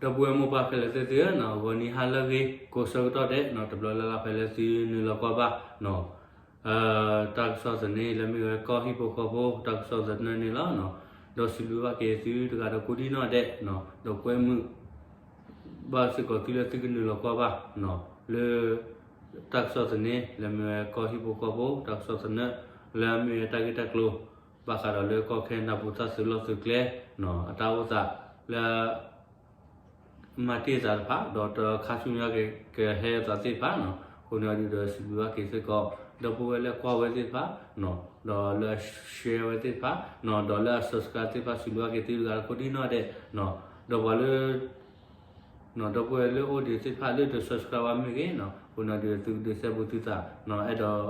ဒီပုၢ်ဝဲၢ်မိၢ်ပၢ်ခဲလၢာ်သ့ၣ်သုဧၢ, ဂီၤနံၤဟါလၢအဂ့ၤ ကိးဆၢကတီၢ်ဒဲး တဘျီလၢ်လၢ်ဖဲလၢသုနုာ်လီၤကွၢ်ဘၣ် တၢ်ကစီၣ်သန့လၢမ့ၢ်ဝဲကီၢ်ဟံၣ်ဖိဃီဖိ တၢ်ကစီၣ်သနၢၣ်န့ၣ်လီၤ. ဒီးစံးဘျုးဘၣ်က့ၤသုတဂၤဒီးကိးဒံၣ်နီၣ်ဒဲး, ဒီးကွဲမုာ် ဘၣ်စ့ၢ်ကီးသုလၢသုကနုာ်လီၤကွၢ်ဘၣ် လၢ တၢ်ကစီၣ်သန့လၢမ့ၢ်ဝဲကီၢ်ဟံၣ်ဖိဃီဖိ တၢ်ကစီၣ်သနၢၣ် လၢအမ့ၢ်ဝဲတၢ်ဂ့ၢ်တၢ်ကျိၤ ဘၣ်ဃးဒီးလၢကီၢ်ခဲနဒၤပူၤတၢ်သုးလီၢ်သုးကျဲ အတၢ်အိၣ်သးလၢ မၤတ့ၢ်သးတဖၣ် ဒီးတခါဆူညါကဟဲသးသ့ၣ်တဖၣ်နီၤ, အဃိန့ၣ်အဒုးဒီးစံးဘျုးဘၣ်က့ၤစ့ၢ်ကီး ဒီပုၢ်ဝဲၢ်လၢကွၢ်ဝဲသ့ၣ်တဖၣ် ဒီးလၢအ share ဝဲသ့ၣ်တဖၣ် ဒီးလၢအ subscribe သ့ၣ်တဖၣ် စံးဘျုးဘၣ်က့ၤသုတဂၤကိးဒံၣ်နီၣ်ဒဲး, ဒီးပှၤလၢ ဒီပုၢ်ဝဲၢ်လၢအိၣ်ဒံးသ့ၣ်တဖၣ်လၢတ subscribe ဘၣ်မ့ၢ်ဂ့ၤနီၤ, အဃိန့ၣ်ဒုးသုကဒုးစဲဘူးသုသး အဲၣ်ဒိး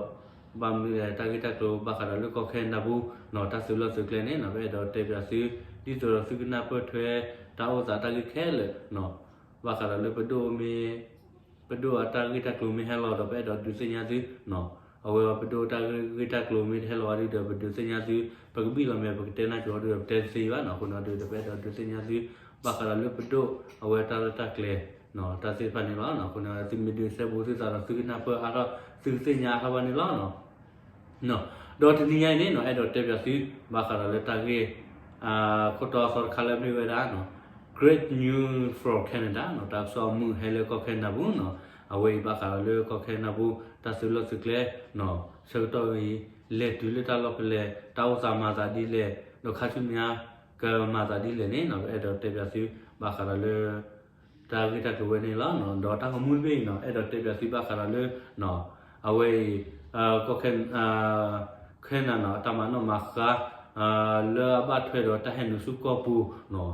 ဘၣ်မနုၤလဲၣ် တၢ်ဂ့ၢ်တၢ်ကျိၤဘၣ်ဃးဒီးလၢကီၢ်ခဲနဒၤပူၤ တၢ်သုးလီၢ်သုးကျဲန့ၣ် ပအဲၣ်ဒိးတဲပၠးသု ဒ်သိးဒီးသုကနၢ်ပၢၢ်ထွဲ တၢ်အိၣ်သးတၢ်ဂ့ၢ်ခဲလၢာ် ဘၣ်ဃးဒီးလၢပဒိၣ်မ့ၢ် ပဒိၣ်အတၢ်ဂ့ၢ်တၢ်ကျိၤမ့ၢ်ဟဲလီၤဒီး ပအဲၣ်ဒိးဒုးသ့ၣ်ညါသု အဝဲပဒိၣ်တၢ်ဂ့ၢ်တၢ်ကျိၤမ့ၢ်တဟဲလီၤဘၣ်ဒုးဒီး ပဒုးသ့ၣ်ညါသု ပကဘံၣ်လီၤမဲာ် ပကတဲနၢ်ကၠိၤအီၤဒုးဒီး ပတဲတသ့ဘၣ်နီၤ, အဃိန့ၣ်ဒုးဒီး ပအဲၣ်ဒိးဒုးသ့ၣ်ညါသု ဘၣ်ဃးဒီးလၢပဒိၣ်အဝဲတၢ်ရဲၣ်တၢ်ကျဲၤ တၢ်သ့ၣ်တဖၣ်န့ၣ်လီၤ. အဃိန့ၣ် သုမ့ၢ်ဒုးစဲဘူးသုသးဒီး သုကနၢ်ပၢၢ်အါထီၣ် သုကသ့ၣ်ညါအါထီၣ်ဘၣ်န့ၣ်လီၤ. ဒီးတနံၤညါအံၤန့ၣ်နီၤ အဲၣ်ဒိးတဲပၠးသု ဘၣ်ဃးဒီးလၢတၢ်ဂ့ၢ် ခိၣ်တီအသီတခါလၢမ့ၢ်ဝဲဒၣ် Great news from Canada နီၤ, တၢ်ကစီၣ်မုာ်ဟဲလၢကီၢ်ခဲနဒၤပူၤနီၤ, အဝဲအံၤဘၣ်ဃးဒီးလၢကီၢ်ခဲနဒၤပူၤ တၢ်သုးလီၢ်သုးကျဲနီၤ, ဆၢကတီၢ်အံၤ လဲၤတုၤလၢတၢ်လီၢ်ဖဲလဲၣ်, တၢ်အိၣ်သးမၤသးဒ်လဲၣ်, ဒီးခါဆူညါ ကမၤသးဒ်လဲၣ်န့ၣ်နီၤ, အဲၣ်ဒိးတဲပၠးသု ဘၣ်ဃးဒီးလၢ တၢ်ဂ့ၢ်တၢ်ကျိၤဝဲန့ၣ်လီၤ. ဒီးတၢ်ဂီၤမူတဘ့ၣ်အံၤနီၤ အဲၣ်ဒိးတဲပၠးသုဘၣ်ဃးဒီးလၢ အဝဲအံၤ ကီၢ်ခဲ ခဲနဒၤနီၤ အတၢ်မၤနီၣ်မၤဃါ လၢအဘၣ်ထွဲဒီးတၢ်ဟဲနုာ်ဆူကီၢ်ပူၤနီၤ,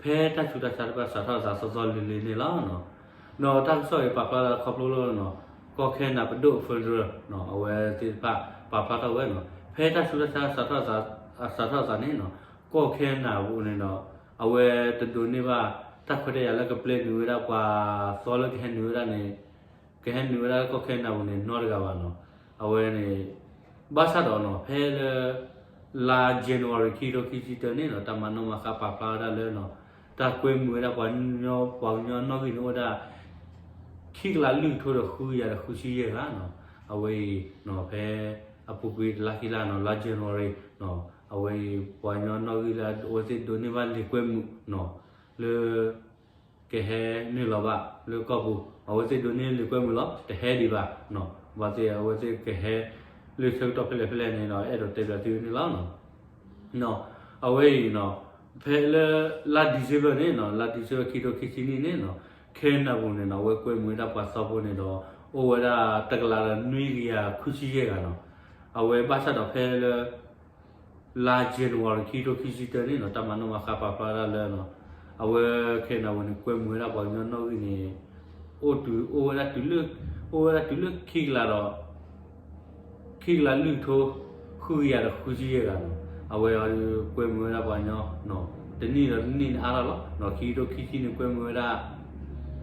ဖဲတၢ်ဆူးတၢ်ဆါတဖၣ်စးထီၣ်အသးစီစီလံၤလံၤန့ၣ်လီၤ. ဒီးတၢ်ကစီၣ်အံၤပာ်ဖျါလၢခီဖျိလၢ ကီၢ်ခဲနဒၤပဒိၣ် federal နီၤ အဝဲသ့ၣ်တဖၣ်ပာ်ဖျါထီၣ်ဝဲနီၤ, ဖဲတၢ်ဆူးတၢ်ဆါ စးထီၣ်အသးန့ၣ်နီၤ, ကီၢ်ခဲနဒၤပူၤန့ၣ်ဒီး အဝဲတဒိးန့ၢ်ဘၣ် တၢ်ခွဲးတၢ်ယာ်လၢကပျဲနုာ်ဝဲဒၣ်ပှၤသီလၢကဟဲနုာ်ဝဲဒၣ်န့ၣ် ကဟဲနုာ်ဝဲဒၣ်လၢကီၢ်ခဲနဒၤပူၤန့ၣ် နီတဂၤဘၣ်နီၤ. အဝဲန့ၣ် ဘၣ်ဆၣ်ဒီးနီၤ ဖဲလၢ လါ January ခံကထိခံဆံတၢန့ၣ်နီၤ တၢ်မၤနီၣ်မၤဃါပာ်ဖျါဝဲဒၣ်လၢနီၤ တၢ်ကွဲမုာ်ဝဲဒၣ်ပှၤ ပှၤကညီနီၣ်ဂံၢ်န့ၣ်အိၣ်ဝဲဒၣ် ခံကလးလွံၢ်ကထိဒီးဃုကယၤဒီးဃုဆံယဲၢ်ဂၤနီၤ. အဝဲအံၤနီၤ ဖဲအပူၤကွံာ်တလါခံလါနီၤ လါ January နီၤ အဝဲအံၤ ပှၤကညီနီၣ်ဂံၢ်လၢအဝဲသ့ၣ်ဒိးန့ၢ်ဘၣ်လံာ်ကွဲမုာ်နီၤ လၢ ကဟဲနုာ်လီၤဘၣ်လၢကီၢ်ပူၤ အဝဲသ့ၣ်ဒိးန့ၢ်လံာ်ကွဲမုာ်လီၤ တဟဲဒံးဘၣ်နီၤ. ဘၣ်သ့ၣ်အဝဲသ့ၣ်ကဟဲ လၢဆၢကတီၢ်ဖဲလဲၣ်ဖဲလဲၣ်န့ၣ်ဒီး အဲၣ်ဒိးတဲပၠးသုန့ၣ်လီၤ. အဝဲအံၤနီၤ ဖဲလၢ လါ December န့ၣ်နီၤ လါ December ခံကထိခံဆံနံၣ်န့ၣ်နီၤ ခဲနဒၤပူၤန့ၣ်နီၤ အဝဲကွဲမုာ်ဝဲဒၣ်ပှၤသီဖိန့ၣ်ဒီး အိၣ်ဝဲဒၣ်တကလးဒီးနွံကယၤခွံဆံယဲၢ်ဂၤနီၤ. အဝဲဘၣ်ဆၣ်ဒီးဖဲလၢ လါ January ခံကထိခံဆံတၢန့ၣ်နီၤ တၢ်မၤနီၣ်မၤဃါပာ်ဖျါဝဲဒၣ်လၢနီၤ အဝဲခဲနဒၤပူၤန့ၣ် ကွဲမုာ်ဝဲဒၣ်ပှၤကညီနီၣ်ဂံၢ်န့ၣ် အိၣ်တုၤ အိၣ်ဝဲဒၣ်တုၤလၢ အိၣ်ဝဲဒၣ်တုၤလၢခံကလးဒီး ခံကလးလွံၢ်ကထိ ဃုကယၤဒီးဃုဆံယဲၢ်ဂၤနီၤ. အဝဲအံၤကွဲမုာ်ဝဲဒၣ်ပှၤကညီ တနံၣ်ဒီးတနံၣ်န့ၣ်အါထီၣ်လီၤ. ခံကထိခံဆံန့ၣ် ကွဲမုာ်ဝဲဒၣ်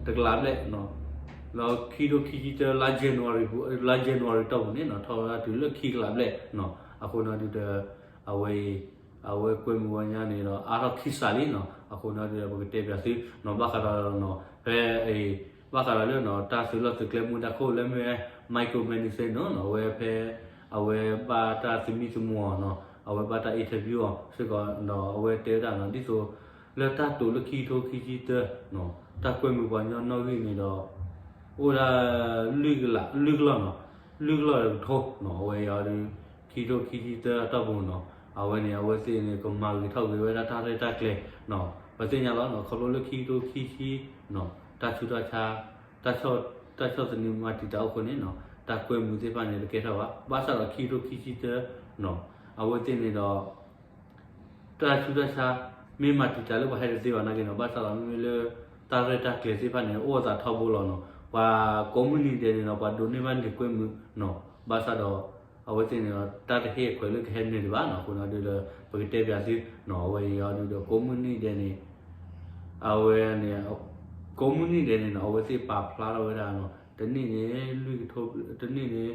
တကလးဘျဲၣ်နီၤ. လၢခံကထိခံဆံတၢ လါ January ပူၤ လါ January တီၢ်ပူၤန့ၣ်နီၤ ထီၣ်ဝဲဒၣ်တုၤလၢခံကလးဘျဲၣ်နီၤ. အဃိန့ၣ်ဒုးဒီး အဝဲအံၤ အဝဲကွဲမုာ်ဝဲညါန့ၣ်ဒီး အါထီၣ်ခံစးလံနီၤ. အဃိန့ၣ်ဒုးဒီး ပကတဲပၠးသုနီၤ ဘၣ်ဃးဒီးနီၤ ဖဲအံၤ ဘၣ်ဃးဒီးလၢနီၤ တၢ်သုးလီၢ်သုးကျဲမူဒါခိၣ်လၢမ့ၢ်ဝဲ Michael Madison နီၤ အဝဲဖဲ အဝဲဘၣ်တၢ်သမံသမိးအီၤနီၤ အဝဲဘၣ်တၢ် interview အီၤစ့ၢ်ကီးဒီး အဝဲတဲဝဲဒၣ်နီၤ ဒ်သိး လၢတၢ်တိာ်လၢခံကထိခံဆံတၢ တၢ်ကွဲမုာ်ပှၤကညီနီၣ်ဂံၢ်န့ၣ်ဒီး အိၣ်ဝဲဒၣ် လွံၢ်ကလး လွံၢ်ကလီၢ်နီၤ လွံၢ်ကလီၢ်ဒီးကထိနီၤ အဝဲအံၤအီၤဒုး ခံကထိခံဆံတၢအတီၢ်ပူၤနီၤ အဝဲန့ၣ် အဝဲသ့ၣ်န့ၣ် ကမၤဂ့ၤထီၣ်ဂ့ၤဝဲဒၣ်တၢ်ရဲၣ်တၢ်ကျဲၤနီၤ ပသ့ၣ်ညါလီၤနီၤ ခီဖျိလၢခံကထိခံဆံနီၤ တၢ်ဆူးတၢ်ဆါ တၢ်ဆီၣ်သနံးမၤတံာ်တာ်အိၣ်အဃိန့ၣ်နီၤ တၢ်ကွဲမုာ်သ့ၣ်တဖၣ်န့ၣ် တကဲထီၣ်ဘၣ် ဘၣ်ဆၣ်ဒီးခံကထိခံဆံတၢနီၤ အဝဲသ့ၣ်န့ၣ်ဒီး တၢ်ဆူးတၢ်ဆါ မ့ၢ်မၤတံာ်တာ်လၢပှၤဟဲတသ့ဘၣ်နာ်က့နီၤ ဘၣ်ဆၣ်ဒီးမ့မ့ၢ်လၢ တၢ်ရဲၣ်တၢ်ကျဲၤသ့ၣ်တဖၣ်န့ၣ် အိၣ်အသးထီဘိလီၤနီၤ ပှၤကိးမုၢ်နံၤဒဲးန့ၣ်ဒီး ပှၤဒိးန့ၢ်ဘၣ်လံာ်ကွဲမုာ်နီၤ ဘၣ်ဆၣ်ဒီး အဝဲသ့ၣ်န့ၣ်ဒီး တၢ်တဟ့ၣ်အခွဲးလၢကဟဲနုာ်ဒံးဘၣ်နီၤ အဃိန့ၣ်ဒုးဒီး ပကတဲပၠးသုနီၤ အဝဲအံၤအီၤဒုးဒီး ကိးမုၢ်နံၤဒဲးန့ၣ် အဝဲန့ၣ် ကိးမုၢ်နံၤဒဲးန့ၣ်နီၤ အဝဲသ့ၣ်ပာ်ဖျါထီၣ်ဝဲဒၣ်နီၤ တနံၣ်န့ၣ် လွံၢ်ကထိ တနံၣ်န့ၣ်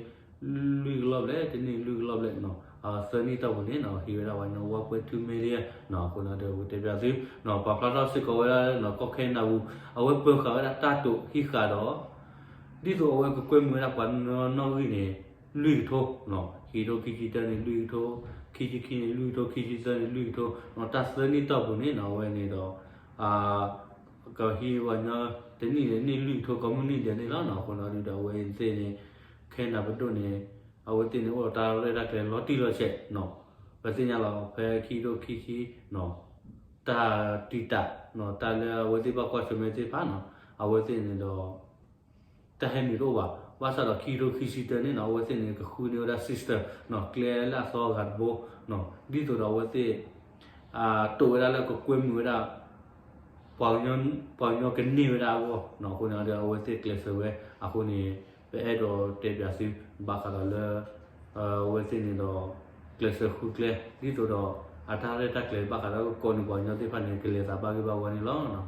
လွံၢ်ကလီၢ်ဘျဲၣ် တနံၣ်လွံၢ်ကလီၢ်ဘျဲၣ်နီၤ သၢနံၣ်တီၢ်ပူၤန့ၣ်နီၤ ဟံးဝဲဒၣ်ပှၤကညီ one point two million နီၤ အဃိန့ၣ်ဒီး ပတဲပၠးသုနီၤ ပာ်ဖျါထီၣ်စ့ၢ်ကီးဝဲဒၣ်နီၤ ကီၢ်ခဲနဒၤပူၤ အဝဲပၢၤဃာ်ဝဲဒၣ်တၢ်တိာ်ဟံးဃာ်ဒီး ဒ်သိးအဝဲကကွဲမုာ်ဝဲဒၣ်ပှၤနီၣ်ဂံၢ်န့ၣ် လွံၢ်ကထိနီၤ ခံကထိခံဆံတၢန့ၣ် လွံၢ်ကထိ ခံဆံခံန့ၣ် လွံၢ်ကထိ ခံဆံသၢန့ၣ် လွံၢ်ကထိနီၤ တၢ်သၢနံၣ်တီၢ်ပူၤန့ၣ်နီၤ အဝဲန့ၣ်ဒီး ကဟံးပှၤကညီ တနံၣ်န့ၣ် န့ၢ်လွံၢ်ကထိ ကိးမုၢ်နံၣ်ဒဲးန့ၣ်လီၤနီၤ အဃိန့ၣ်ဒုးဒီး အဝဲသ့ၣ်န့ၣ် ခဲနဒၤပဒိၣ်န့ၣ် အဝဲသ့ၣ်န့ၣ် အိၣ်ဒီးတၢ်ရဲၣ်တၢ်ကျဲၤလီၤတံၢ်လီၤဆဲးနီၤ ပသ့ၣ်ညါလီၤ ဖဲခံကထိခံဆံနီၤ တၢ်တံာ်တာ်နီၤ တၢ်လၢအဝဲသ့ၣ်ဘၣ်ကွၢ်ဆၢၣ်မဲာ်သ့ၣ်တဖၣ်နီၤ အဝဲသ့ၣ်န့ၣ်ဒီး တၢ်ဟဲနုာ်တအိၣ်ဘၣ် ဘၣ်ဆၣ်ဒီးခံကထိခံဆံတၢန့ၣ်နီၤ အဝဲသ့ၣ်န့ၣ် ကဃုန့ၢ်ဝဲဒၣ် system နီၤ ကျဲလၢအသီအဂၤတဘိနီၤ ဒ်သိးဒီးအဝဲသ့ၣ် တိာ်ဝဲဒၣ်လၢကကွဲမုာ်ဝဲဒၣ် ပှၤကညီ ပှၤကညီကန့ၢ်ဝဲဒၣ်အဂီၢ်နီၤ အဃိန့ၣ်ဒီး အဝဲသ့ၣ်ကျဲးစၢးဝဲ အဃိန့ၣ် ပအဲၣ်ဒိးတဲပၠးသု ဘၣ်ဃးဒီးလၢ အဝဲသ့ၣ်န့ၣ်ဒီး ကျဲးစၢးဃုကျဲ ဒ်သိးဒီး အတၢ်ရဲၣ်တၢ်ကျဲၤဘၣ်ဃးဒီးကီၢ်န့ၣ်ပှၤကညီသ့ၣ်တဖၣ်န့ၣ် ကလဲၤသးဘၣ်ဂ့ၢ်ဘၣ်ဝီန့ၣ်လီၤ.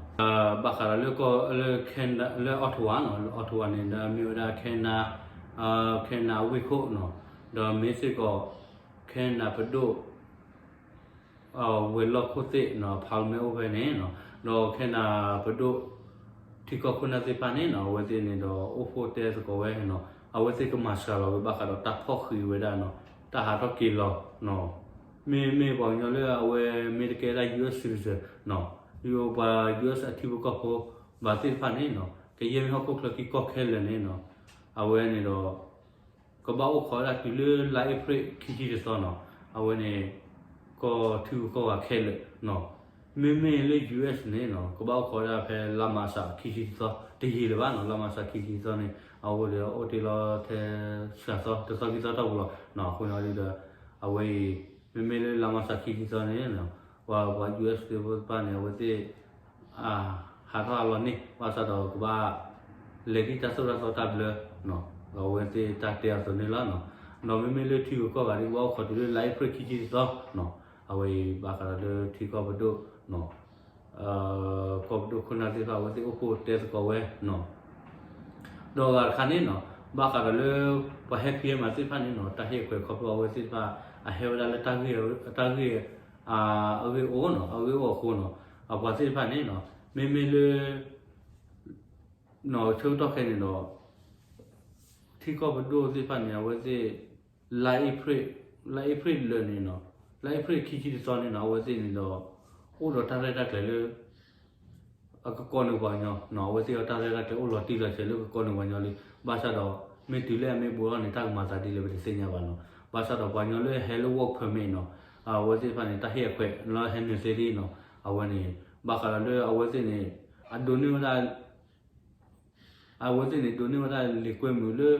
ဘၣ်ဃးဒီးလၢကီၢ် လၢ Canada လၢ Ottawa နီၤ လၢ Ottawa န့ၣ်ဒီးမ့ၢ်ဝဲဒၣ် Canada Canada အဝ့ၢ်ခိၣ်နီၤ ဒီးမ့ၢ်စ့ၢ်ကီး Canada ပဒိၣ် ဝဲၤလီၢ်ခိၣ်သ့ၣ်နီၤ Parliament အိၣ်ဖဲန့ၣ်နီၤ ဒီး Canada ပဒိၣ် ထံကီၢ်ခိၣ်နၢ်သ့ၣ်တဖၣ်န့ၣ်နီၤ အဝဲသ့ၣ်န့ၣ်ဒီး အိၣ်ဖှိၣ်တဲသကိးဝဲနီၤ အဝဲသ့ၣ်ကမၤစှၤလီၤဝဲဘၣ်ဃးဒီးတၢ်ဖီၣ်ဃံးဝဲဒၣ်နီၤ တၢ်ဟးထီၣ်က့ၤလီၤနီၤ မ့မ့ၢ်ပှၤကညီလၢအဝဲမ့ၢ်တကဲဒၣ် US citizen နီၤ ပှၤ US အထံဖိကီၢ်ဖိဘၣ်သ့ၣ်တဖၣ်န့ၣ်နီၤ ကယဲၢ်မ့ၢ်ဟီၣ်ခိၣ်ချၢကံၢ်ကီၢ်ခဲလၢာ်န့ၣ်နီၤ အဝဲန့ၣ်ဒီး ကဘၣ်အိၣ်ခိးဝဲဒၣ်တုၤလၢလါအ့ဖြ့ၣ်ခံဆံတသီနီၤ အဝဲန့ၣ် ကီၢ်ထံဂုၤကီၢ်ဂၤခဲလၢာ်နီၤ မ့မ့ၢ်လၢ US န့ၣ်နီၤ ကဘၣ်အိၣ်ခိးဝဲဒၣ်ဖဲလါမၤရှးခံဆံတသီ တယံာ်လၢၤဘၣ်နီၤ လါမၤရှးခံဆံတသီန့ၣ် အအိၣ်ဒီးအိၣ်တ့ၢ်လီၤထဲ စှၤသီ တသီခံသီတီၢ်ပူၤလီၤနီၤ အဃိန့ၣ်ဒုးဒီး အဝဲအံၤ မ့မ့ၢ်လၢလါမၤရှးခံဆံတသီန့ၣ် ပှၤ US သ့ၣ်တဖၣ်န့ၣ် အဝဲသ့ၣ် ဟးထီၣ်အလီၢ်န့ၣ် ဘၣ်ဆၣ်ဒီးကဘၣ် လဲၤဒ်တၢ်သိၣ်တၢ်သီတၢ်ဘျၢ ဒီးအဝဲသ့ၣ်တၢ်တဲအသိးန့ၣ်လီၤနီၤ ဒီးမ့မ့ၢ်လၢထံဂုၤကီၢ်ဂၤဒ်ကဘၣ်အိၣ်ခိးတုၤလၢလါအ့ဖြ့ၣ်ခံဆံတသီနီၤ အဝဲအံၤဘၣ်ဃးဒီးလၢထံကီၢ်ပဒိၣ်နီၤ ကီၢ်ပဒိၣ်ခိၣ်နၢ်သ့ၣ်တဖၣ် အဝဲသ့ၣ်အိၣ်ဖှိၣ်တဲသကိးဝဲနီၤ ဒီးအဂၤတခါန့ၣ်နီၤ ဘၣ်ဃးဒီးလၢ ပှၤဟဲဖံးဟဲမၤသ့ၣ်တဖၣ်န့ၣ်နီၤ တၢ်ဟ့ၣ်အခွဲးခီဖျိအဝဲသ့ၣ်တဖၣ် အဟဲဝဲဒၣ်လၢ တၢ်ဂ့ၢ်အဂ့ၢ်အိၣ်နီၤ အဂ့ၢ်အိၣ်အဃိနီၤ အပှၤသ့ၣ်တဖၣ်န့ၣ်နီၤ မ့မ့ၢ်လၢ ဆၢကတီၢ်ခဲအံၤန့ၣ်ဒီး ထံကီၢ်ပဒိၣ်သ့ၣ်တဖၣ်န့ၣ် အဝဲသ့ၣ် လါအ့ဖြ့ၣ် လါအ့ဖြ့ၣ်လၢာ်န့ၣ်နီၤ လါအ့ဖြ့ၣ်ခံဆံတသီန့ၣ်နီၤ အဝဲသ့ၣ်န့ၣ်ဒီး အိၣ်ဒီးတၢ်ရဲၣ်တၢ်ကျဲၤလၢ အကကီန့ၢ်ပှၤကညီနီၤ အဝဲသ့ၣ်အတၢ်ရဲၣ်တၢ်ကျဲၤအိၣ်လီၤတံၢ်လီၤဆဲးလၢကကီန့ၢ်ပှၤကညီလံ ဘၣ်ဆၣ်ဒီး မ့ၢ်တုၤလၢအမ့ၢ်ဘူးထီၣ်န့ၣ် တၢ်ကမၤသးဒ်လဲၣ်ပတသ့ၣ်ညါဘၣ်နီၤ ဘၣ်ဆၣ်ဒီးပှၤကညီလၢဟဲလၢ work permit နီၤ အဝဲသ့ၣ်တဖၣ်န့ၣ် တၢ်ဟ့ၣ်အခွဲးလၢဟဲနုာ်သ့လံနီၤ အဝဲန့ၣ် ဘၣ်ဃးဒီးလၢအဝဲသ့ၣ်န့ၣ် အဒိးန့ၢ်ဝဲဒၣ် အဝဲသ့ၣ်န့ၣ် ဒိးန့ၢ်ဝဲဒၣ်လံာ်ကွဲမုာ်လၢ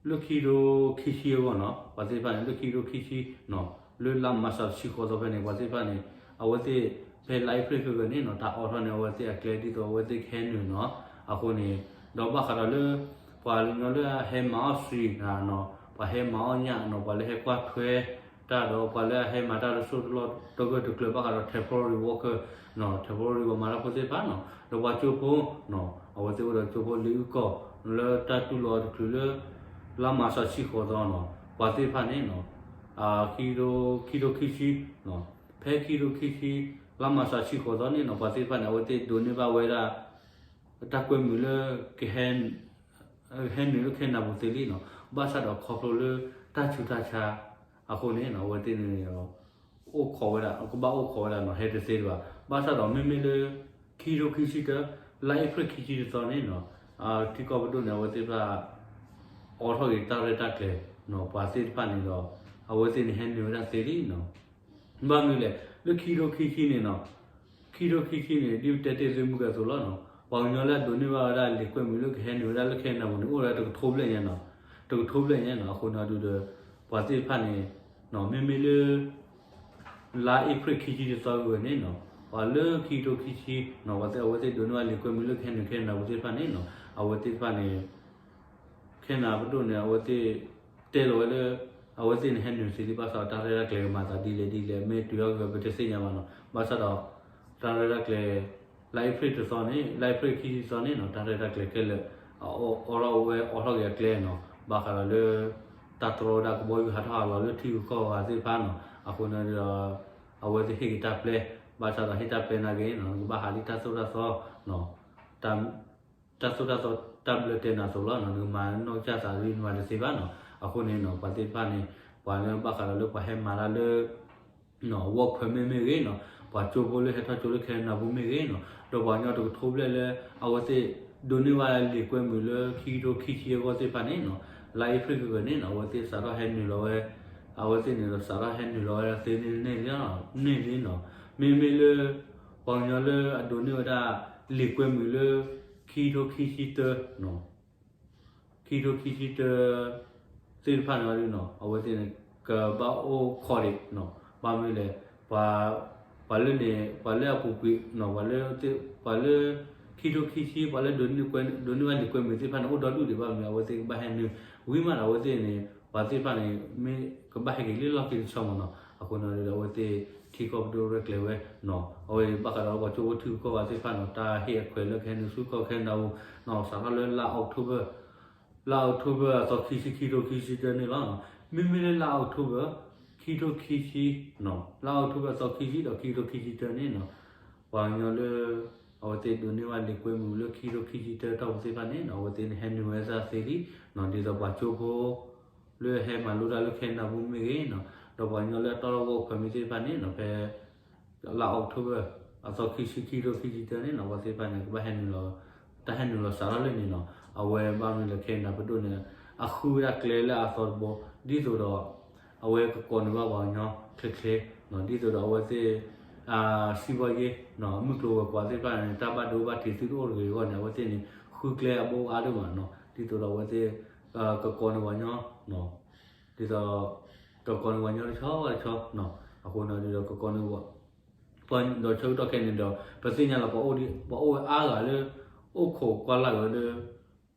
လၢခံကထိခံဆံအဂီၢ်နီၤ ပှၤသ့ၣ်တဖၣ်န့ၣ် လၢခံကထိခံဆံနီၤ လၢလါမၤရှးတဆံဃိးသီဖဲန့ၣ် ပှၤသ့ၣ်တဖၣ်န့ၣ် အဝဲသ့ၣ် ဖဲလါအ့ဖြ့ၣ်ခဲကနံၣ်န့ၣ်နီၤ တၢ်အိးထီၣ်န့ၢ်အဝဲသ့ၣ်အကျဲဒ်သိးအဝဲသ့ၣ်ကဟဲနုာ်နီၤ အဃိန့ၣ် ဒီးဘၣ်ဃးဒီးလၢ ပှၤကညီလၢအဟဲမၤအီၣ်စှၤနီၤ ပှၤဟဲမၤအီၣ်ညၣ်နီၤ ပှၤလၢဟဲကွၢ်ထွဲ တၢ်ဒီးပှၤလၢအဟဲမၤတၢ်တစိၢ်တလီၢ်တဂၢၢ်တကျၢၤဘၣ်ဃးဒီး temporary worker နီၤ temporary ပှၤမၤတၢ်ဖိသ့ၣ်တဖၣ်နီၤ ဒီးပှၤကၠိဖိနီၤ အဝဲသ့ၣ်အိၣ်ဒီးကၠိဖိလ့ၤအုၣ်ကီၢ် လၢတၢ်တူၢ်လိာ်အီၤတချုးလၢ လါမၤရှးတဆံဃိးသီနီၤ ပှၤသ့ၣ်တဖၣ်န့ၣ်နီၤ ခံကထိ ခံကထိခံဆံနီၤ ဖဲခံကထိခံဆံ လါမၤရှးတဆံဃိးသီန့ၣ်နီၤ ပှၤသ့ၣ်တဖၣ်န့ၣ် အဝဲသ့ၣ်ဒိးန့ၢ်ဘၣ်ဝဲဒၣ် တၢ်ကွဲမုာ်လၢ ကဟဲ ဟဲနုာ်လၢခဲနဒၤပူၤသ့လံနီၤ ဘၣ်ဆၣ်ဒီးခီဖျိလၢတၢ်ဆူးတၢ်ဆါ အဃိန့ၣ်နီၤ အဝဲသ့ၣ်န့ၣ်ဒီး အိၣ်ခိးဝဲဒၣ် ကဘၣ်အိၣ်ခိးဝဲဒၣ်နီၤ ဟဲတသ့တဘၣ် ဘၣ်ဆၣ်ဒီးမ့မ့ၢ်လၢ ခံကထိခံဆံတၢ လါအ့ဖြ့ၣ်ခံဆံတသီန့ၣ်နီၤ ထံကီၢ်ပဒိၣ်န့ၣ် အဝဲသ့ၣ်တဖၣ် အိးထီၣ်က့ၤတၢ်ရဲၣ်တၢ်ကျဲၤနီၤ ပှၤသ့ၣ်တဖၣ်န့ၣ်ဒီး အဝဲသ့ၣ်န့ၣ်ဟဲနုာ်ဝဲဒၣ်သ့လံနီၤ ဘၣ်မနုၤလဲၣ် လၢခံကထိခံဆံန့ၣ်နီၤ ခံကထိခံဆံန့ၣ် ဒ်ပတဲတ့ၢ်သုမုၢ်ဂၤအသိးလီၤနီၤ ပှၤကညီလၢအဒိးန့ၢ်ဘၣ်ဝဲဒၣ်လံာ်ကွဲမုာ်လၢကဟဲနုာ်ဝဲဒၣ်လၢခဲနဒၤပူၤန့ၣ် အိၣ်ဝဲဒၣ်တကထိဘျဲၣ်ညါနီၤ တကထိဘျဲၣ်ညါနီၤ အဃိန့ၣ်ဒုးဒီး ပှၤသ့ၣ်တဖၣ်န့ၣ် မ့မ့ၢ်လၢ လါအ့ဖြ့ၣ်ခံဆံတသီဝဲန့ၣ်နီၤ ပှၤလၢခံကထိခံဆံနီၤ ပှၤသ့ၣ်အဝဲသ့ၣ်ဒိးန့ၢ်ဘၣ်လံာ်ကွဲမုာ်လၢကဟဲနုာ်ခဲနဒၤပူၤသ့ၣ်တဖၣ်န့ၣ်နီၤ အဝဲသ့ၣ်တဖၣ်န့ၣ် ခဲနဒၤပဒိၣ်န့ၣ် အဝဲသ့ၣ်တဲလီၤဝဲလၢ အဝဲသ့ၣ်န့ၣ်ဟဲနုာ်သ့လံ ဘၣ်ဆၣ်ဒီးတၢ်ရဲၣ်တၢ်ကျဲၤကမၤသးဒ်လဲၣ်ဒ်လဲၣ် မ့ၢ်တုၤအီၤဂ့ၤပတသ့ၣ်ညါဘၣ်နီၤ ဘၣ်ဆၣ်ဒီး တၢ်ရဲၣ်တၢ်ကျဲၤ လါအ့ဖြ့ၣ်တသီန့ၣ် လါအ့ဖြ့ၣ်ခံဆံတသီန့ၣ်နီၤ တၢ်ရဲၣ်တၢ်ကျဲၤခဲလၢာ် အအိးထီၣ်ဝဲအိးထီၣ်က့ၤအကျဲနီၤ ဘၣ်ဃးဒီးလၢ တၢ်တြီဝဲဒၣ်ကဘီယူၤဟးထီၣ်ဟးလီၤလၢထံဂုၤကီၢ်ဂၤသ့ၣ်တဖၣ်နီၤ, အဃိန့ၣ်ဒီး အဝဲသ့ၣ်ဟ့ၣ်က့ၤတၢ်ပျဲ, ဘၣ်ဆၣ်ဒီးဟ့ၣ်တၢ်ပျဲနာ်က့နီၤ နကဘၣ်ဟးလံတၢ်သိၣ်တၢ်သီ, တၢ်သိၣ်တၢ်သီတၢ်ဘျၢတဲနၤအသိးလီၤ, နကမၤနီၢ်ကစၢ်သးဒ်နမၤတသ့ဘၣ်နီၤ, အဃိန့ၣ်နီၤ ပှၤသ့ၣ်တဖၣ်န့ၣ် ပှၤလၢဘၣ်ဃးဒီးလၢပှၤဟဲမၤတၢ်လၢ ဝီၢ်ခွဲးမ့ၢ်မ့ၢ်ဂ့ၤနီၤ, ပှၤကၠိဖိလၢဟဲထီၣ်ကၠိလၢခဲနဒၤပူၤမ့ၢ်ဂ့ၤနီၤ, ဒီးပှၤကညီတကထိဘျဲၣ်လၢ အဝဲသ့ၣ်ဒိးန့ၢ်ဘၣ်လံာ်ကွဲမုာ်လၢခံကထိခံဆံအဂီၢ်သ့ၣ်တဖၣ်န့ၣ်နီၤ, လါအ့ဖြ့ၣ်ဂ့ၤဂ့ၤန့ၣ်နီၤ အဝဲသ့ၣ်စးထီၣ်ဟဲနုာ်လီၤဝဲ, အဝဲသ့ၣ်န့ၣ်ဒီးစးထီၣ်ဟဲနုာ်လီၤဝဲသ့န့ၣ်န့ၣ်လံနီၤ, မ့မ့ၢ်လၢ ပှၤကညီလၢအဒိးန့ၢ်ဝဲဒၣ်လံာ်ကွဲမုာ်လၢ ခံကထိခံဆံတၢ ခံကထိခံဆံတၢ သ့ၣ်တဖၣ်န့ၣ်လီၤနီၤ, အဝဲသ့ၣ်န့ၣ် ကဘၣ်အိၣ်ခိးဒံးနီၤ, ဘၣ်မနုၤလဲၣ်, ပှၤလၢန့ၣ် ပှၤလၢအပူၤကွံာ်နီၤ, ပှၤလၢ ပှၤလၢ ခံကထိခံဆံ ပှၤလၢဒိးန့ၢ်ဘၣ်လံာ်ကွဲမုာ်သ့ၣ်တဖၣ်န့ၣ် အိၣ်ဒီဒူၣ်ဒံးဘၣ်မနုၤ အဝဲသ့ၣ်ကဘၣ်ဟဲနုာ်, ဝံၤမးဒီးအဝဲသ့ၣ်န့ၣ် ပှၤသ့ၣ်တဖၣ်န့ၣ် မ့ၢ်ကဘၣ်ဟဲက့ၤလၢလီၢ်ခံတဆီမးနီၤ, အဃိန့ၣ်ဒီးအဝဲသ့ၣ် ထံကီၢ်ပဒိၣ်ရဲၣ်ကျဲၤဝဲနီၤ, အဝဲဘၣ်ဃးဒီးပှၤကၠိဖိထံဂုၤကီၢ်ဂၤသ့ၣ်တဖၣ်နီၤ တၢ်ဟ့ၣ်အခွဲးလၢကဟဲနုာ်ဆူကီၢ်ခဲနဒၤပူၤနီၤ စးထီၣ်လၢလါအီးကထိဘၢၣ် လါအီးကထိဘၢၣ်အသီခံဆံ ခံကထိခံဆံတၢန့ၣ်လီၤ. မ့မ့ၢ်လၢလါအီးကထိဘၢၣ် ခံကထိခံဆံ လါအီးကထိဘၢၣ်အသီခံဆံဒီးခံကထိခံဆံတၢန့ၣ်နီၤ, ပှၤကညီလၢ အဝဲသ့ၣ်ဒိးန့ၢ်ဘၣ်လံာ်ကွဲမုာ်လၢခံကထိခံဆံတၢတီၢ်ပူၤသ့ၣ်တဖၣ်န့ၣ်နီၤ အဝဲသ့ၣ်န့ၣ်ဟဲနုာ်ဝဲဒၣ်သ့လံနီၤ, ဒ်သိးပှၤကၠိဖိ လၢဟဲမၤလိတၢ်လၢခဲနဒၤပူၤမ့ၢ်ဂ့ၤနီၤ, ဒီးပှၤကညီလၢအတီၢ်ထီၣ်ဝီၢ်ခွဲးမ့ၢ်သ့ၣ်တဖၣ်န့ၣ်နီၤ ဖဲ လါအီးကထိဘၢၣ် အသီခံဆံ ခံကထိခံဆံတၢန့ၣ်နီၤ အဝဲသ့ၣ်တဖၣ်န့ၣ် ကဘၣ်ဟဲနုာ်လီၤ တၢ်ဟဲနုာ်လီၤစးထီၣ်လၢန့ၣ်နီၤ, အဝဲဘၣ်မနုၤလဲၣ် ခဲနဒၤပဒိၣ်န့ၣ် အဃုဝဲဒၣ်ကျဲလၢအသီတဘိ ဒ်သိးဒီး အဝဲကကိးန့ၢ်ဘၣ်ပှၤကညီချ့ချ့နီၤ, ဒ်သိးဒီးအဝဲသ့ၣ် စံးဘီယ့ မုၢ်ကျိၤဝဲၤကွာ်သ့ၣ်တဖၣ်န့ၣ် တၢ်ဘၣ်ဒိဘၣ်ထံးသုတအိၣ်တဂ့ၤအဂီၢ်န့ၣ် အဝဲသ့ၣ်န့ၣ် ဃုကျဲအဘိအါဒိၣ်မးနီၤ, ဒ်သိးဒီးအဝဲသ့ၣ် ကကိးန့ၢ်ပှၤကညီ ဒ်သိး ကကိးန့ၢ်ပှၤကညီတဆီဘၣ်တဆီနီၤ, အဃိန့ၣ်ဒီးကကိးန့ၢ် ပှၤဒီးဆၢကတီၢ်ခဲအံၤန့ၣ်ဒီး ပသ့ၣ်ညါလီၤ ပှၤအိၣ်ဝဲအါဂၤလၢ အိၣ်ခိးကွၢ်လၢ်ဝဲလၢ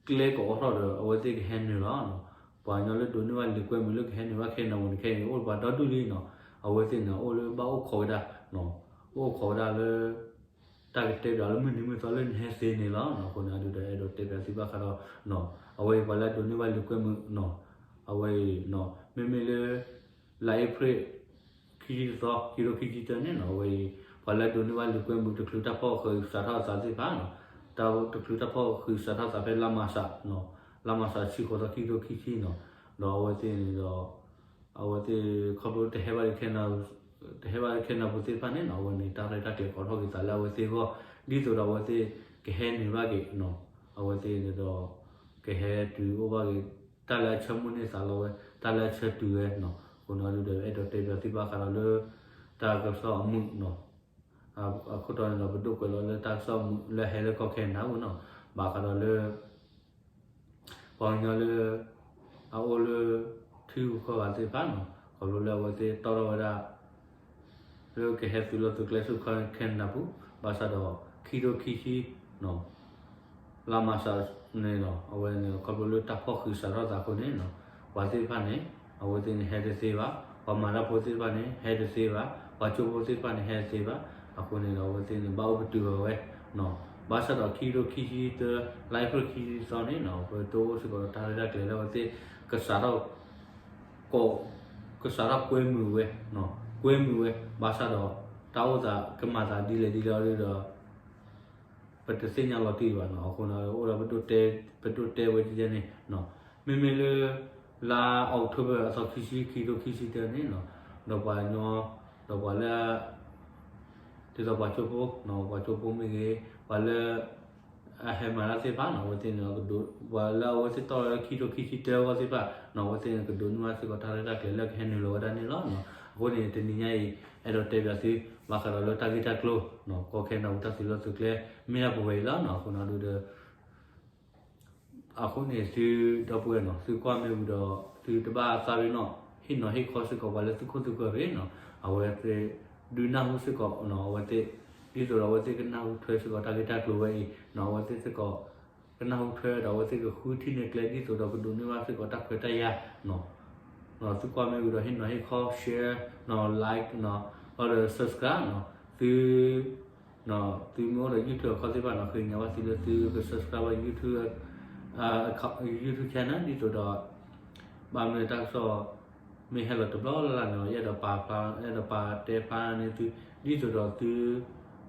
ကျဲကအိးထီၣ်ဒီး အဝဲသ့ၣ်ကဟဲနုာ်လီၤနီၤ, ပှၤကညီလၢဒိးန့ၢ်ဘၣ်လံာ်ကွဲမုာ်လၢကဟဲနုာ်ဘၣ်ခဲနဒၤပူၤန့ၣ်ခဲအံၤန့ၣ် အိၣ်ပှၤဒီဒူၣ်လံနီၤ, အဝဲသ့ၣ်န့ၣ် အိၣ်လၢဘၣ်အိၣ်ခိးဝဲဒၣ် အိၣ်ခိးဝဲဒၣ်လၢ တၢ်ကတဲပၠးလၢမုၢ်နံၤမုၢ်သီလၢနဟဲသ့န့ၣ်လီၤ. အဃိန့ၣ်ဒုးဒီးအဲၣ်ဒိးတဲပၠးသုဘၣ်ဃးဒီး အဝဲအံၤပှၤလၢအဒိးန့ၢ်ဘၣ်လံာ်ကွဲမုာ်နီၤ, အဝဲအံၤ မ့မ့ၢ်လၢ လါအ့ဖြ့ၣ် ခံဆံတသီ ခံကထိခံဆံတၢန့ၣ်နီၤ, အဝဲအံၤ ပှၤလၢအဒိးန့ၢ်ဘၣ်လံာ်ကွဲမုာ်တချုးတၢ်ဖီၣ်ဃုာ်စးထီၣ်အသးသ့ၣ်တဖၣ်နီၤ, တချုးတၢ်ဖီၣ်ဃုာ်စးထီၣ်သးဖဲလါမၤစး လါမၤစးဆံဃိးသီ ခံကထိခံဆံနီၤ, ဒီးအဝဲသ့ၣ်န့ၣ်ဒီး အဝဲသ့ၣ်ခီဖျိတဟဲဘၣ် တဟဲဘၣ်လၢခဲနဒၤပူၤသ့ၣ်တဖၣ်န့ၣ်နီၤ, အဝဲန့ၣ် တၢ်ရဲၣ်တၢ်ကျဲၤကိးထီၣ်က့ၤသးလၢအဝဲသ့ၣ်အဂီၢ် ဒ်သိးဒီးအဝဲသ့ၣ်ကဟဲနုာ်ဘၣ်က့ၤနီၤ, အဝဲသ့ၣ်န့ၣ်ဒီး ကဟဲတုၤအိၣ်ဘၣ်က့ၤ တၢ်လၢအဆၢမုၢ်န့ၢ်သးလီဝဲ တၢ်လၢအဆၢတုၤဝဲနီၤ, အဃိန့ၣ်ဒုးဒီးအဲၣ်ဒိးတဲပၠးသုဘၣ်ဃးဒီးလၢ တၢ်ကစီၣ်အမုာ်နီၤ, အခိၣ်တီန့ၣ်ဒီး ပဒိၣ်ကွဲးလီၤလၢတၢ်ကစီၣ်အမုာ်လၢဟဲလၢကီၢ်ခဲနဒၤပူၤနီၤ, ဘၣ်ဃးဒီးလၢ ပှၤကညီလၢ အအိၣ်လၢ ထံဂုၤကီၢ်ဂၤသ့ၣ်တဖၣ်နီၤ, ခီဖျိလၢအဝဲသ့ၣ်တီၢ်ထီၣ်ဝဲဒၣ် လၢကဟဲသုးလီၢ်သုးကျဲဆူကီၢ်ခဲနဒၤပူၤ, ဘၣ်ဆၣ်ဒီး ခံကထိခံဆံ လါမၤစးန့ၣ်လီၤ, အဝဲန့ၣ် ခီဖျိလၢတၢ်ဖီၣ်ဃုာ်စးထီၣ်သးအဃိန့ၣ်နီၤ, ပှၤသ့ၣ်တဖၣ်န့ၣ် အဝဲသ့ၣ်န့ၣ်ဟဲတသ့ဘၣ်, ပှၤမၤတၢ်ဖိသ့ၣ်တဖၣ်န့ၣ် ဟဲတသ့ဘၣ်, ပှၤကၠိဖိသ့ၣ်တဖၣ်န့ၣ် ဟဲတသ့ဘၣ်, အဃိန့ၣ်ဒီး အဝဲသ့ၣ်န့ၣ် ဘၣ်အိၣ်ပတုာ်အီၤဝဲနီၤ, ဘၣ်ဆၣ်ဒီးခံကထိခံဆံတၢ လါအ့ဖြ့ၣ်ခံဆံတသီန့ၣ်နီၤ, ပတအိၣ်စ့ၢ်ကီးဒီးတၢ်ရဲၣ်တၢ်ကျဲၤလၢအဝဲသ့ၣ် ကစးထီၣ် က ကစးထီၣ်ကွဲမုာ်ဝဲ, ကွဲမုာ်ဝဲ, ဘၣ်ဆၣ်ဒီး တၢ်အိၣ်သးကမၤသးဒ်လဲၣ်ဒ်လဲၣ်ဒီး ပတသ့ၣ်ညါလီၤတံၢ်ဘၣ်နီၤ, အဃိန့ၣ် အိၣ်ဒီး ပဒိၣ်တဲဝဲဒ်န့ၣ်, မ့မ့ၢ်လၢ လါအီးကထိဘၢၣ်အသီခံဆံ ခံကထိခံဆံတၢန့ၣ်နီၤ, ဒီးပှၤကညီ ဒီးပှၤလၢ ဒ်သိးပှၤကၠိဖိ, ပှၤကၠိဖိမ့ၢ်ဂ့ၤ, ပှၤလၢ အဟဲမၤတၢ်သ့ၣ်တဖၣ်နီၤ, အဝဲသ့ၣ်န့ၣ် ပှၤလၢအဝဲသ့ၣ်တီၢ်လၢခံကထိခံဆံတၢအဂီၢ်သ့ၣ်တဖၣ်နီၤ, အဝဲသ့ၣ်န့ၣ် ကဒိးန့ၢ်ဘၣ်စ့ၢ်ကီးတၢ်ရဲၣ်တၢ်ကျဲၤလၢကဟဲနုာ်လီၤဝဲဒၣ်န့ၣ်လီၤ. အဃိန့ၣ် တနံၤညါအံၤ အဲၣ်ဒိးတဲပၠးသု ဘၣ်ဃးဒီးလၢတၢ်ဂ့ၢ်တၢ်ကျိၤနီၤ, ကီၢ်ခဲနဒၤပူၤတၢ်သုးလီၢ်သုးကျဲ မ့ၢ်ဒၣ်ပဝဲအံၤလီၤနီၤ, အဃိန့ၣ်ဒုးဒီး အဃိန့ၣ် သုဒီပုၢ်ဝဲၢ်နီၤ, သုကွၢ်မ့ၢ်ဝံၤဒီး သုတဘၣ်သးရ့နီၤ, ဟ့ၣ်နီၤဟ့ၣ်ခီစ့ၢ်ကီးပှၤလၢသုခိၣ်သုဃၢၤရ့နီၤ, အဝဲသ့ၣ် ဒုးနၢ်ဟူစ့ၢ်ကီးနီၤ, အဝဲသ့ၣ် ဒ်သိးဒီးအဝဲသ့ၣ်ကနၢ်ဟူထွဲစ့ၢ်ကီးတၢ်ဂ့ၢ်တၢ်ကျိၤဝဲအံၤနီၤ, အဝဲသ့ၣ်စ့ၢ်ကီး ကနၢ်ဟူထွဲဒီး အဝဲသ့ၣ်ကဃုထံၣ်န့ၢ်ကျဲ ဒ်သိးဒီးကဒိးန့ၢ်ဘၣ်စ့ၢ်ကီးတၢ်ခွဲးတၢ်ယာ်နီၤ, သုကွၢ်မ့ၢ်ဝံၤဒီး ဟ့ၣ်နီၤဟ့ၣ်ခီ share နီၤ, like နီၤ, ဒီး subscribe နီၤ, သု သုမ့ၢ်အိၣ်ဒီး YouTube အခီၣ်သ့ၣ်တဖၣ်နီၤ, ဃ့ကညးဘၣ်သုလၢသုက subscribe ဘၣ် YouTube, YouTube channel ဒ်သိးဒီး ဘၣ်မနုၤတၢ်ကစီၣ် မ့ၢ်ဟဲလီၤတဘျီလၢ်လၢ်န့ၣ် ယအဲၣ်ဒိးပာ်ဖျါ ယအဲၣ်ဒိးပာ်တဲဖျါန့ၢ်သု ဒ်သိးဒီးသု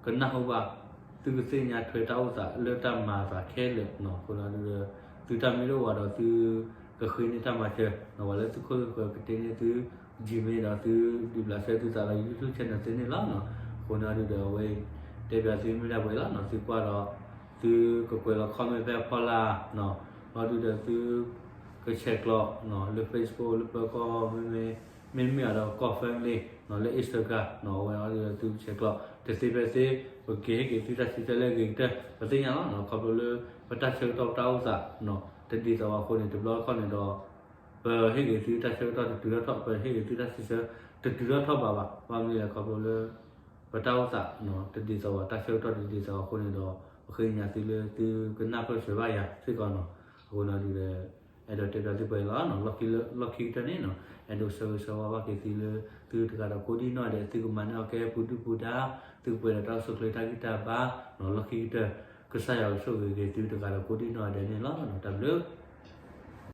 ကနၢ်ဟူဘၣ် သုကသ့ၣ်ညါထွဲတၢ်အိၣ်သးလၢတၢ်မၤအသးခဲလၢာ်နီၤ. အဃိန့ၣ်ဒီး သုတၢ်မ့ၢ်တအိၣ်ဘၣ်ဒီးသု ကဃ့န့ၢ်တၢ်မၤစၢၤနီၤ, ပှၤလၢသုခိၣ်သုဃၢၤကတ့န့ၢ်သု Gmail ဒီးသုဒုးဘျးစဲသုသးလၢ YouTube channel သ့န့ၣ်လီၤနီၤ. အဃိန့ၣ်အီၤဒုးဒီးအဝဲ တဲဘၣ်သုမ့ၢ်ဒၣ်ပှဲၤလီၤနီၤ, သုကွၢ်ဒီး သုကကွဲးလီၤ comment ဖဲအဖီလာ်နီၤ, အီၤဒုးဒီးသု ကဆဲးကျိး လၢ Facebook လၢပၢၤကီၢ် မ့မ့ၢ် မ့မ့ၢ်အီၤဒီးကီၢ် family နီၤ, လၢ Instagram နီၤ, အဝဲအီၤဒုးဒီးသုကဆဲးကျိး တသ့ဖဲသ့ ပက့ၤဟ့ၣ်က့ၤသုတၢ်စံးဆၢလၢအဂ့ၤကတၢၢ် ပသ့ၣ်ညါလီၤနီၤ. ခီဖျိလၢ ပတၢ်ဆၢကတီၢ်ပတၢ်အိၣ်သးနီၤ တဒ်သိးဘၣ်အဃိန့ၣ် တဘျီတခီၣ်န့ၣ်ဒီး ပဟ့ၣ်က့ၤသုတၢ်ဆၢကတီၢ်တတုၤထီၣ်ထီၣ်, ပဟ့ၣ်က့ၤသုတၢ်စံးဆၢ တတုၤထီၣ်ထီၣ်ဘးဘၣ်. ဘၣ်မနုၤလဲၣ် ခီဖျိလၢ ပတၢ်အိၣ်သးနီၤ တဒ်သိးဘၣ်, တၢ်ဆၢကတီၢ်တဒ်သိးဘၣ်အဃိန့ၣ်ဒီး ပဃ့ကညးသုလၢသုကနၢ်ပၢၢ်ဆၢဘၣ်ယၤစ့ၢ်ကီးနီၤ. အဃိန့ၣ်ဒုးဒီး အဲၣ်ဒိးတဲဘၣ်သုပှဲၤလီၤနီၤ. လီၢ်ခံကတၢၢ်န့ၣ်နီၤ အဲၣ်ဒိးဆၢဂ့ၤဆၢဝါဘၣ်က့ၤသုလၢ သုတဂၤဒီးကိးဒံၣ်နီၢ်ဒဲး သုကမၤန့ၢ်အီၤကဲပူၤဒုၣ်ပူၤဒါ, သုကပှဲၤဒီးတၢ်အိၣ်ဆူၣ်အိၣ်ချ့တၢ်ဂံၢ်တၢ်ဘါနီၤ. လီၢ်ခံကတၢၢ် ကစၢ်ယွၤကဆိၣ်ဂ့ၤက့ၤသုတဂၤဒီးကိးဒံၣ်နီၢ်ဒဲးန့ၣ်လီၤ. တၢ်ဘျုး